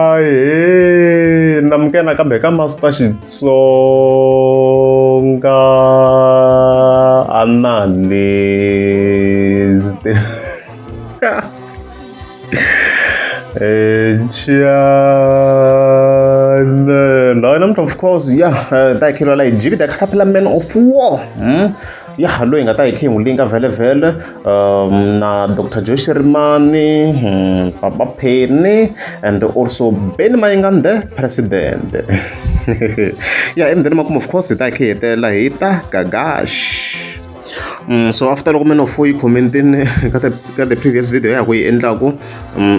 Ahee namukela nakambe ka Master Xitsonga Analyst Channel namuntlha of course ya ta hi khelwa la hi jibi the caterpillar man of war Ya loyi hi nga ta hi khe hi n'wi linka vhele na Doctor Joe Shirimani Papa Penny and also Benny Mayengani the president ya emudeni makumu of course hi ta hi khe hi hetelela hi ta Gagash. So after loko Man of War yi comment-ini ka the previous video ya ha ku yi endlaku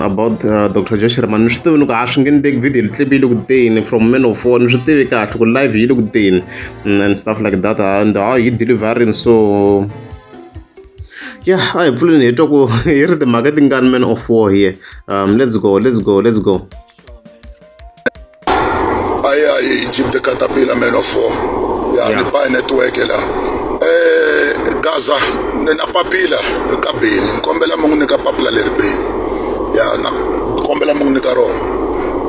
about Doctor Joe Shirimani ni swi tivi ni ku a swi nge endleki video clip yi le ku teni from Man of War ni swi tivi kahle ku live yi le ku teni and stuff like that and how yi deliverini so yeah a hi pfuleni hi twa ku hi ri timhaka tingani Man of War here let's go let's go let's go. Aye aye Jim the Caterpillar Man of War ya ni ba network la Gaza ni na papila ka Beni ni kombela mi n'wi nyika papila leri Beni ya na kombela mi n'wi nyika rona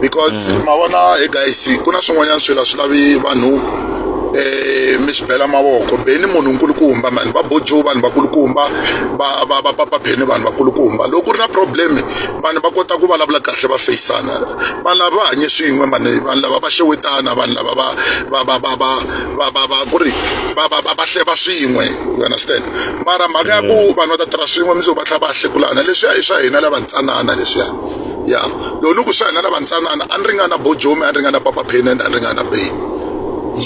because ma vona he guys ku na swin'wanyana swilo a swi lavi vanhu mi swi bela mavoko Beni munhu nkulukumba mani va bojo vanhu vakulukumba va va va papa Beni vanhu vakulukumba loko ku ri na problem vanhu va kota ku vulavula kahle va feyisana vanhu lava va hanye swin'we mani vanhu lava va xewetana vanhu lava va va va va va va va va ku ri va va va va hleva swin'we you understand mara mhaka ya ku vanhu va ta tirha swin'we mundzuku va tlhela va hlekulana leswiya i swa hina lava ntsanana leswiya ya loko ni ku swa hina lava ntsanana a ni ringana bojomi a ni ringana papa penny and a ni ringana beni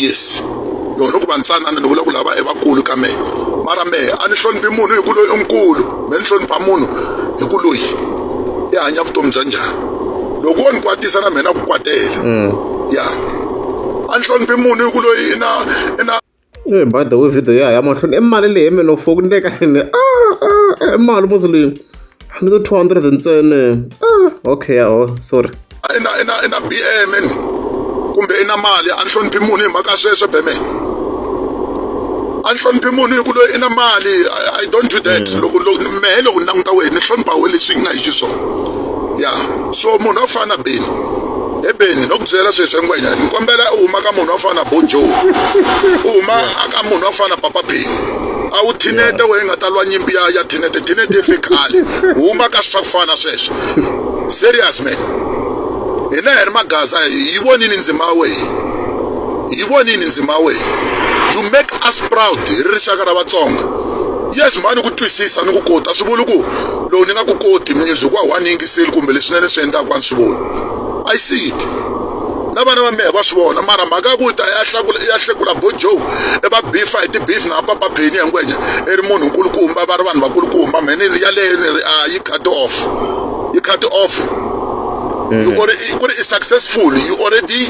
yes loko ni ku va ntsanana ni vula ku lava i vakulu ka mehe mara mehe a ni hloniphi munhu hi ku loyi i nkulu me ni hlonipha munhu hi ku loyi i hanya vutomi bya njhani loko wo ni kwatisa na mina ku kwatela ya a ni hloniphi munhu hi ku loyi i na i na Eh, by the way video ya ya mahlweni i mali leyi mina foku ni le ka yini ah i mali musi leyi ni to 200 ntsena ah okay oh sorry i na i na i na BM ni kumbe i na mali a ni hloniphi munhu hi mhaka sweswo beme a ni hloniphi munhu hi ku loyi i na mali I don't do that loko loko mehe loko ni languta wena ni hlonipha we leswi nga hi xiswona ya so munhu wo fana na Beni he Beni no ku byela sweswi ngwenya ni kombela u huma ka munhu wo fana na Bo Joe u huma ka munhu wo fana na Papa Beni a wu thinete wehe nga ta lwa nyimpi ya ya thinete thinete yi fe khale huma ka swa ku fana sweswo serious man hina hi ri magaza yi vonini ndzima ya wehe yi vonini ndzima ya wehe you make us proud hi ri rixaka ra vatsonga yes mhani ku twisisa ni ku kota swi vuli ku loko ni nga ku koti music wa one yingiseli kumbe leswinene swi endlaka a ni swi voni i see it na vana va mehe va swi vona mara mhaka ya ku ta ya hlakula ya hlekula bo joe i va bifa hi ti-beef na papa penny ya ngwenya i ri munhu nkulukumba va ri vanhu vakulukumba mheni yaleyo ni ri a yi cut off yi cut off you already ku ri i successful you already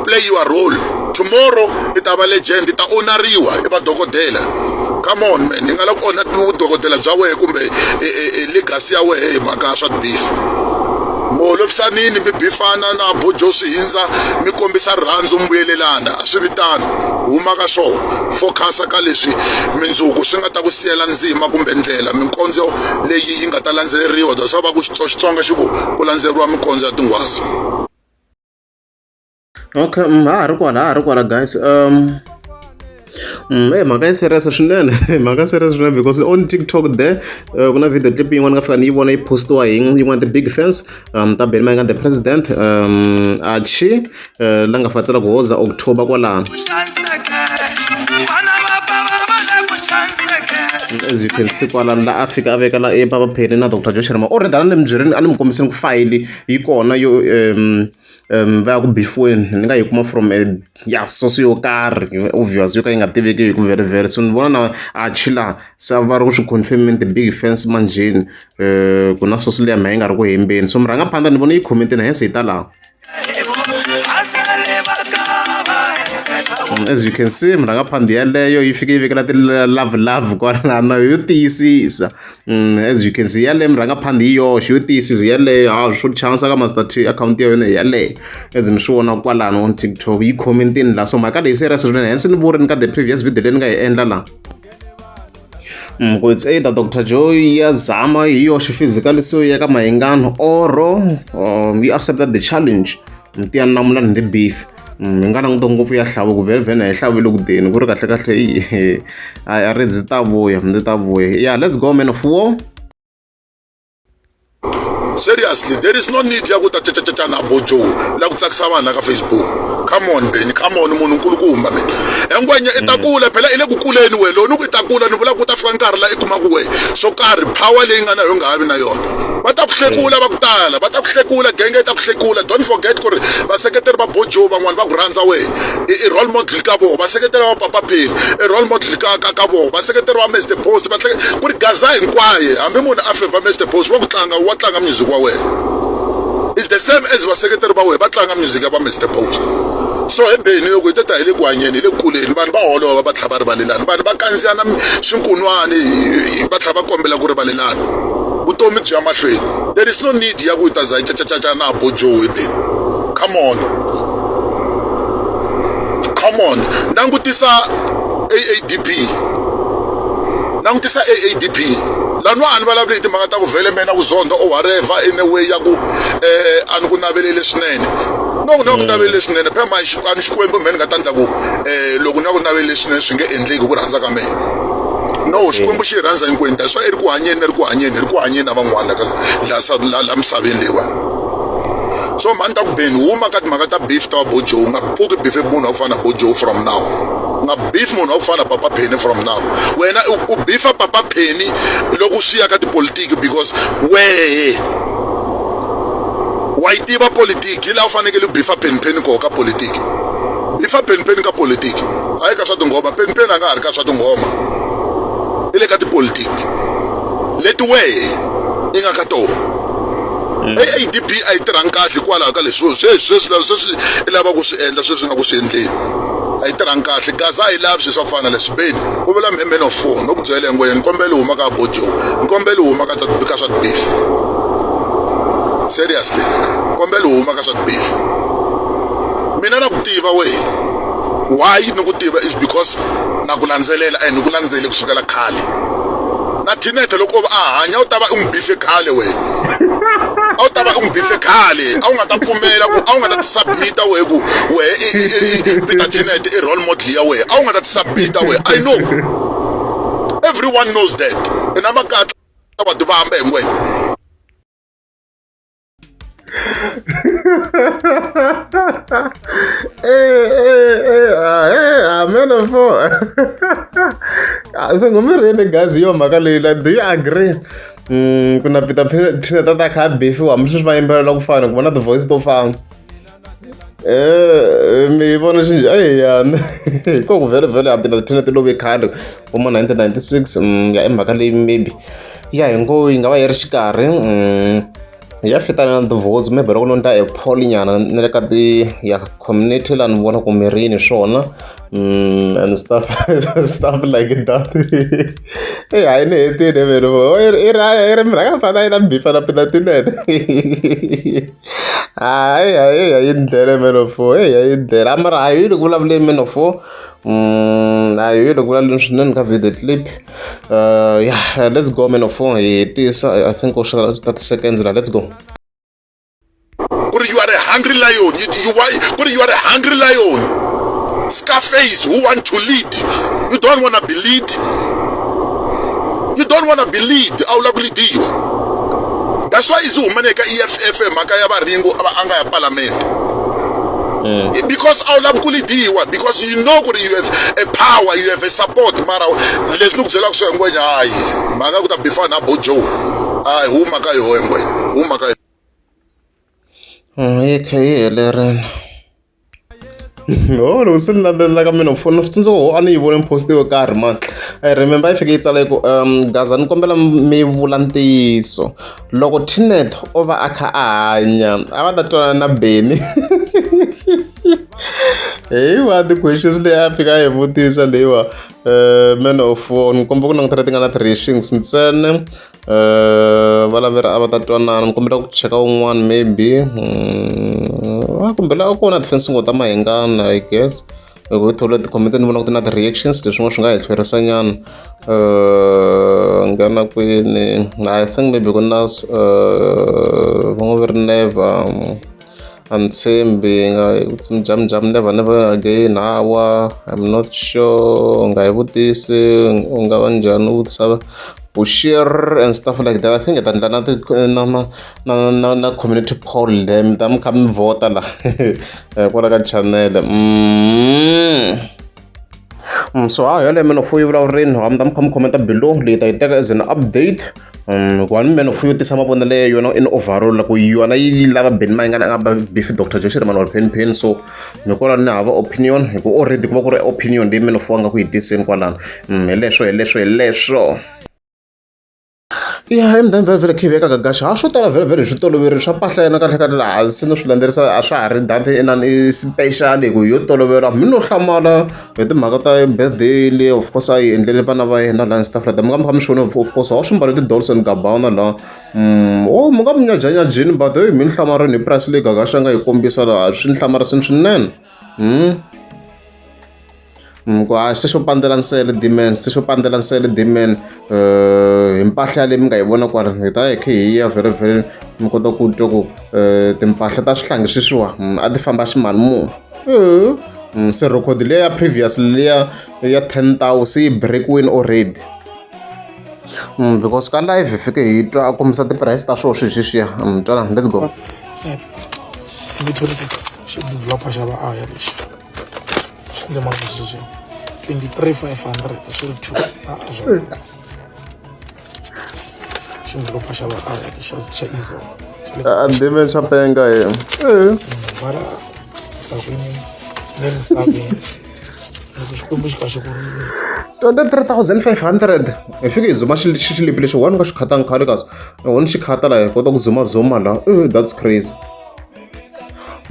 play your role tomorrow i ta va legend i ta onariwa i va dokodela come on man i nga la ku onha vudokodela bya wehe kumbe legacy ya wehe hi mhaka ya swa beef mi holovisanini mi bifana na bojo swi hindza mi kombisa rirhandzu mi vuyelelana a swi vitano huma ka swona focus ka leswi mindzuku swi nga ta ku siyela ndzima kumbe ndlela minkondzo leyi yi nga ta landzeleriwa that's why va ku Xitsonga xi ku ku landzeriwa minkondzo ya tinghwazi. Okay, ha ha ri kwala ha ha ri kwala guys e mhaka yi serious swinene mhaka serious swinene because on TikTok there ku na video clip yin'wana nga fika ni yi vona yi postiwa hi yin'wana ti-big fans ta Benny Mayengani the president Archie la nga fika tsala ku hoza October kwalano as you can see kwalano la a fika a veka la e Papa Penny na Dr Joe Sharma already a ni mi byerini a ni mi kombiseni ku fayili yi kona yo va ya ku bifiweni ni nga yi kuma from a ya source yo karhi obvious yo ka yi nga tiveki hi ku very very so ni vona na Archie la se va ri ku swi confirm-eni ti-big fans manjheni ku na source liya mha yi nga ri ku hembeni so murhangaphandha ni vone yi comment-ini hence hi ta laha as you can see murhangaphandhi yaleyo yi fike yi vekela ti-love love kwalano yo tiyisisa as you can see yaleyo murhangaphandhi yi yoxe yo tiyisisa yaleyo ha swo chance ka Master T akhawunti ya yona hi yaleyo as mi swi vona kwalano on TikTok yi comment-ini la so mhaka leyi serious swinene hence ni vurini ka the previous video leyi ni nga yi endla laha. Ku it's either Dr Joe ya zama hi yoxe physically so ya ka Mayengani or yi accepted the challenge ti ya namulani the beef. Hi nga languta ngopfu ya hlavu ku vhele vhele hi hlavu le ku deni ku ri kahle kahle a ri ndzi ta vuya ndzi ta vuya. Yeah, let's go, man of war. Seriously, there is no need ya ku ta cacacaca na bojo la ku tsakisa vanhu la ka Facebook. Come on, Benny, come on, munhu nkulukumba me engwenya i ta kula phela, i le ku kuleni we loko ni ku i ta kula, ni vula ku ta fika nkarhi la i kuma ku we swo karhi power leyi nga na yo nga ha vi na yona, va ta ku hlekula, va ku tala va ta ku hlekula, genge yi ta ku hlekula. Don't forget ku ri vaseketeri va bojo van'wani va ku rhandza we, i role model ka vona. Vaseketeri va Papa Penny i role model ka vona. Vaseketeri va Mr Post va ku ri Gaza hinkwayo, hambi munhu a favor Mr Post, wa ku tlanga, wa tlanga music wa wena. It's the same as vaseketeri va wena va tlanga music ya va Mr Post. So he Benny, loko hi teta hi le ku hanyeni, hi le ku kuleni, vanhu va holova, va tlhela va rivalelana, vanhu va kandziyana swinkunwani, va tlhela va kombela ku rivalelana, vutomi byi ya mahlweni. There is no need ya ku hi ta za hi cacacaca na bojo. He Benny, come on, come on. Langutisa AADP, langutisa AADP laniwa. A ni vulavuli hi timhaka ta ku vhele mina ku zonda or whatever in a way ya ku a ni ku naveleli swinene. No, ku na ku naveleli swinene phela ma a ni Xikwembu mhe ni nga ta ndla ku loko na ku naveleli swinene swi nge endleki ku rhandza ka mina. No, Xikwembu xi rhandza hinkwenu. That's why i ri ku hanyeni, ri ku hanyeni, ri ku hanyeni na van'wana ka la misaveni leyiwani. So mhani ta ku Beni, huma ka timhaka ta beef ta bojo. U nga pfuki beef munhu wa ku fana na bojo from now, u nga beef munhu wa ku fana na Papa Penny from now. Wena u beefa Papa Penny loko swi ya ka tipolitiki, because wehe wa yi tiva politiki, hi laha u fanekele u beefa Penny Penny koho ka politiki. Beefa Penny Penny ka politiki, hayi ka swa tinghoma. Penny Penny a nga ha ri ka swa tinghoma, i le ka tipolitiki leti wehe i nga ka tona. AADP a yi tirhangi kahle hikwalaho ka leswi sweswi sweswi sweswi i lava ku swi endla, sweswi nga ku swi endleni a yi tirhangi kahle. Gaza a yi lavi swilo swa ku fana na leswi. Beni ku vula man of four, no ku byela ngwenya, ni kombela u huma ka bojo, ni kombela u huma ka swa beef. Seriously, kombela u huma ka swa beef. Mina na ku tiva wehe. Why ni ku tiva is because na ku landzelela and ni ku landzele kusukela khale. Na Tinete loko a hanya, u ta va u n'wi bife khale wehe, a wu ta va u n'wi bife khale. A wu nga ta pfumela ku a wu nga ta ti submita wehe ku wehe Peter Tinete i role model ya wehe. A wu nga ta ti submita wehe. I know, everyone knows that ina makatla wa tivamba hi ngwenya. Amen for se ngomireni guys, hi yo mhaka leyi. Like, do you agree ku na Peter Tineta ta kha beefiwa, hambi sweswi va yimbelela ku fana, ku va na ti-voice to fana? Mi vona xinjhe? Eyana hikuva ku vhele vhele ya Peter Tineta love khale vo ma 1996 ya i mhaka leyi maybe ya hi ngo yi nga va yi ri xikarhi ya fitana na ti-votes. Maybe loko no ndla e poll nyana na le ka ti ya community laha, ni vona ku mirini swona and stuff, stuff like that. Eyi, hayi, ni hetile vele. I ri i ri mhaka fana yi na beef na Peter Tinene. Hayi hayi hayi, ndlela man of four, hey, hayi ndlela mara hayi yi le ku vulavuleni man of four. Hayi yi le ku vulavuleni swinene ka video clip. Yeah, let's go, man of four. Hi hetisa, I think u swi 30 seconds la. Let's go. Ku ri you are a hungry lion, you why ku ri you are a hungry lion, Scarface, who want to lead. You don't want to be lead, you don't want to be lead. A wu lava ku leadiwa. That's why izi humane eka EFF, mhaka ya varingo a nga ya parliament, because a wu lavi ku leadiwa, because you know ku ri you have a power, you have a support. Mara leswi ni ku byelaka swo, ngwenya, hayi mhaka ku ta bifa na bojo, hayi, huma ka yoho ngwenya, huma ka. Yi kha yi helerile. Oh, loko se ni landzelela ka mina foni, swi tsundzuka ho a ni yi vone post yo karhi man. I remember yi fike yi tsala yi ku Gaza, ni kombela mi vula ntiyiso, loko Tinet o va a kha a hanya, a va ta twanana na Benny? Hi wa ti-questions leyi a fika a yi vutisa leyiwa. Man of war, ni komba ku langutela ti nga na ti-reactions ntsena. Va lavera a va ta twanana. Ni kombela ku cheka wun'wana maybe kumbe la kona ti-fencing ta Mahingana, I guess. Loko hi thole ti-comment ni vona ku ti na ti-reactions, leswin'wana swi nga hi hlwerisanyana. Nghena kwini? I think maybe ku na va ngo vi ri never, a ni tshembi nga jam never, never again. Hawa, I'm not sure, u nga hi vutisi, u nga va njhani u vutisa Bushir and stuff like that. I think hi ta endla na na na na na na community poll there, mi ta mi kha mi vhota la kwala ka channel. So ha yaleyo Man of War yi vulavurini, ha mi ta mi kha mi commenta below. Leyi ta yi teka as an update hikuva ni Man of War yo tisa mavonelo ya yona in overall, loko yona yi lava Benny Mayengani a nga ba beef Dr Joe Shirimani or Penny Penny. So ni kwala ni hava opinion, hi ku already ku va ku ri opinion leyi Man of War a nga ku yi tiseni kwalano. Hi leswo, hi leswo, hi leswo. Ya, emudeni vhele vhele khivi eka Gagaxa ha swo tala vhele vhele hi swi toloverile swa mpahla yena. Kahle kahle laha se no swi landzelerisa, a swa ha ri that inani i special hi ku yo tolovela. Mi no hlamala hi timhaka ta birthday leyi, of course, a yi endlele vana va yena laha and stuff like that. Mi nga mi kha mi swi vona, of course, wa swi mbale ti-Dolce and Gabbana laha. Oh, mi nga mi nyajanyajini, but hey, mi ni hlamarini hi price leyi Gagaxa a nga yi kombisa laha, swi ni hlamarisini swinene. Ku a se xo pandzela nsele Dman, se xo pandzela nsele Dman hi mpahla leyi mi nga yi vona kwala. Hi ta hi kha hi ya vhele vhele, mi kota ku twa ku timpahla ta swihlangi sweswiwa a ti famba ximali muni. Se record leya previous liya ya 10,000 se yi break-wini already. Because ka live hi fike hi twa a kombisa ti-price ta swona swilo sweswiya. Twana, let's go. Ni thole xi-developer xa va aya lexi xi ndzi mali sweswi 23 500 swi ri two a swa xi-developer xa va aya lexi xa izolo. A Dman xa penga hi. Vala takwini le misaveni loko Xikwembu xi ka xi ku 23,500. Hi fike hi zuma xilipi lexi one nga xi khatanga khale, kasi one xi khata laha hi kota ku zuma zuma laha. That's crazy.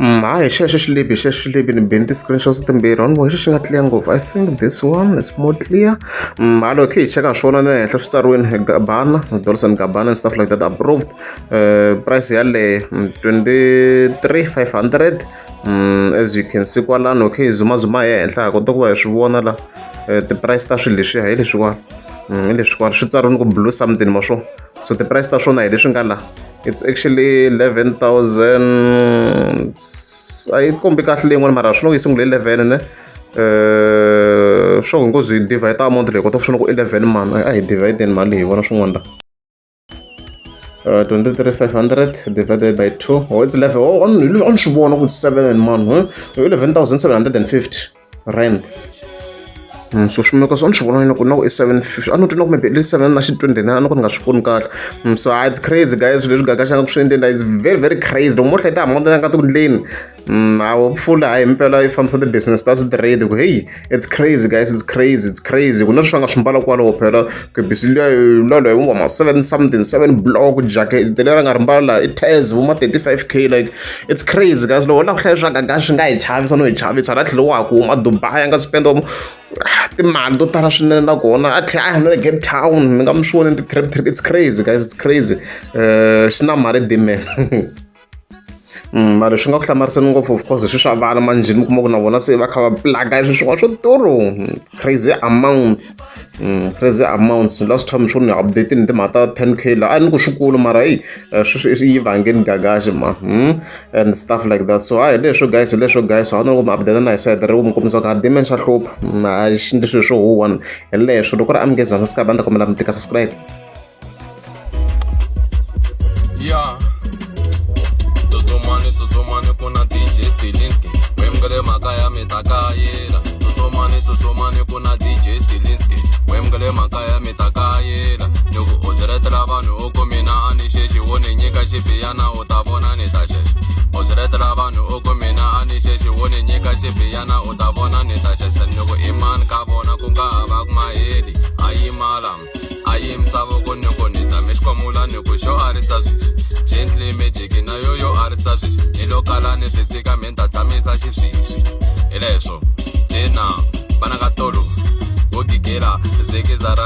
Hayi, xexo xilipi, xexo xilipi ni bini ti-screenshots timbirhi, ni xi nga clear ngopfu. I think this one is more clear. Halo, hi kha hi cheka swona na henhla swi tsariwini Gabbana, Dolce and Gabbana and stuff like that, approved. Price yaleyo 23 500, as you can see kwalano. Okay, hi zuma zuma hi henhla, hi kota ku va hi swi vona la ti-price ta swilo leswiya. Hi leswiwani, hi leswiwani swi tsariwini ku blue something ma swo. So ti-price ta swona hi leswi nga la, it's actually 11,000. A yi kombi kahle leyin'wana, mara swi no yi sungule 11 ne. Swo hi ngo hi divide amount leyi, kota ku swi ku 11 mani. A hi divide mali hi vona swin'wana la. 23 500 divided by 2, oh, it's 11. Oh, on swi vona ku 7 man, huh? 11,750 rand. So swi meka so a ni swi vona na ku na ku i 750, a no twa na ku maybe i 7 na xi 29, a ni ku ni nga swi voni kahle. So it's crazy guys, swilo leswi Gagaxa ku swi endleni, it's very very crazy. Loko mo hlaya amount ya nga ti ku ndleni, a wu pfula hayi impela yi fambisa ti-business ta straight ku hey, it's crazy guys, it's crazy, it's crazy. Ku na leswi va nga swi mbala kwalaho phela kebisi liya loyi vo ma seven something, seven block jacket leri nga ri mbala laha i tez vo ma 35K. Like, it's crazy guys. Loko u lava ku hlaya swa Gaga swi nga hi chavisa no hi chavisa la tlhela wa ha ku huma Dubai, a nga spend timali to tala swinene nakona a tlhela a ya na le Cape Town, mi nga mi swi voni ti-trip trip. It's crazy guys, it's crazy. Xi na mali Dman. Mara swi nga ku hlamariseni ngopfu, of course, swi swa vana manjheni, mi kuma ku na vona se va kha va plug-a swilo swin'wana swo durha, crazy amount, crazy amounts. Last time swo ni update ni timhaka ta 10K la, a ni ku swikulu, mara hey, sweswi yi vangeni Gagaxi ma and stuff like that. So hayi, leswo guys, leswo guys, a ni ku mi update na hi side ri mi kombisa ku ha Dman xa hlupha, a xi ndli swilo swo huwa. Hi leswo, loko ri amukeza subscribe, a ni ta kombela mi tika subscribe. Ya tsutsumani, tsutsumani, ku na DJ Stilinski wemukele mhaka ya mi ta kayela. Tsutsumani, tsutsumani, ku na DJ Stilinski wemukele mhaka ya mi ta kayela. Ni ku u byeletela vanhu u ku mina a ni xexi, wo ni nyika xibiyana u ta vona ni ta xexa. U byeletela vanhu u ku mina a ni xexi, wo ni nyika xibiyana u ta vona ni ta xexa. Ni ku i mani ka vona ku nga ha va ku maheli a yimala a yimisa voko, ni ku ni tshame xikwamula, ni ku xo arisa sweswi gently magic na yo yo arisa sweswi, ni lo kala ni swi tshika mi ni ta tshamisa xisweswi. Hi leswo tena vana ka tolo wo gigela zikizara.